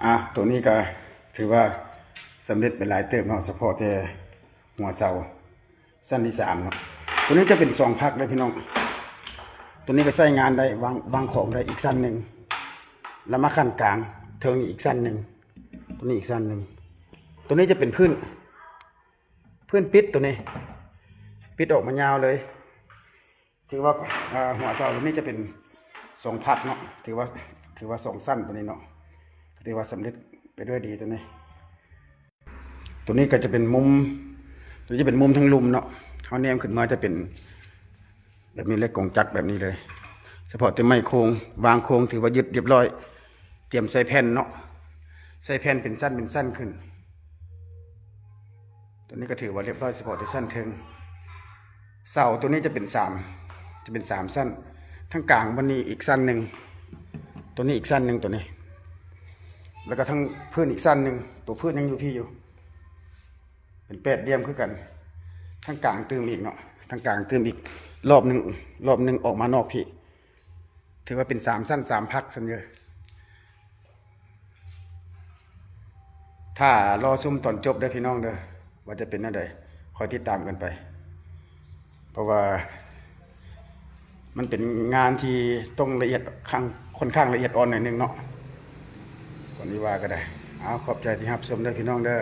ອ່ະ ຕົວນີ້ກໍຖືວ່າສຳເລັດໄປຫຼາຍເຕີບເນາະ ສະເພາະແຕ່ຫົວເສົາຊັ້ນທີສາມເນາະ. ຕົວນີ້ຈະເປັນສອງພັກເດີພີ່ນ້ອງ. ຕົວນີ້ກໍໃຊ້ງານໄດ້ ວາງ ວາງຂອງໄດ້ອີກຊັ້ນໜຶ່ງ ແລ້ວມາຂັ້ນກາງເທິງອີກຊັ້ນໜຶ່ງ. ຕົວນີ້ອີກຊັ້ນໜຶ່ງ. ຕົວນີ້ຈະເປັນພື້ນ ພື້ນປິດ ຕົວນີ້ປິດອອກມາຍາວເລີຍ. ຖືວ່າ ອ່າ ຫົວເສົາຕົວນີ້ຈະເປັນສອງພັກເນາະ ຖືວ່າ ຖືວ່າສອງຊັ້ນຕົວນີ້ເນາະ ຖືວ່າສຳເລັດໄປດ້ວຍດີຕົວນີ້. ຕົວນີ້ກໍຈະເປັນມຸມ ຕົວນີ້ຈະເປັນມຸມທາງລຸ່ມເນາະ. ເຮົາແນມຂຶ້ນມາຈະເປັນແບບນີ້ເລີຍ ກົງຈັກແບບນີ້ເລີຍ. ສະເພາະແຕ່ໄມ້ໂຄງ ວາງໂຄງຖືວ່າຍຶດຮຽບຮ້ອຍ ຕຽມໃສ່ແຜ່ນເນາະ ໃສ່ແຜ່ນເປັນຊັ້ນເປັນຊັ້ນຂຶ້ນ. ຕົວນີ້ກໍຖືວ່າຮຽບຮ້ອຍ ສະເພາະແຕ່ຊັ້ນເທິງ. ເສົາຕົວນີ້ຈະເປັນສາມ ຈະເປັນສາມຊັ້ນ ທາງກາງບ່ອນນີ້ອີກຊັ້ນໜຶ່ງ ຕົວນີ້ອີກຊັ້ນໜຶ່ງ ຕົວນີ້ ແລ້ວກໍທາງພື້ນອີກຊັ້ນໜຶ່ງ. ຕົວພື້ນຍັງຢູ່ພີ້ຢູ່ ເປັນແປດຫຼ່ຽມຄືກັນ. ທາງກາງຕື່ມອີກເນາະ ທາງກາງຕື່ມອີກລອບໜຶ່ງ ລອບໜຶ່ງອອກມານອກພີ້ ຖືວ່າເປັນສາມຊັ້ນສາມພັກຊັ້ນເດີ. ຖ້າລໍຊົມຕອນຈົບເດີພີ່ນ້ອງເດີ ວ່າຈະເປັນແນວໃດ ຄອຍຕິດຕາມກັນໄປ ເພາະວ່າມັນເປັນງານທີ່ຕ້ອງລະອຽດ ຂ້າງ ຄ່ອນຂ້າງລະອຽດອ່ອນໜ້ອຍໜຶ່ງເນາະ. ກ່ອນຊິວ່າກໍໄດ້ ເອົາ ຂອບໃຈທີ່ຮັບຊົມເດີພີ່ນ້ອງເດີ.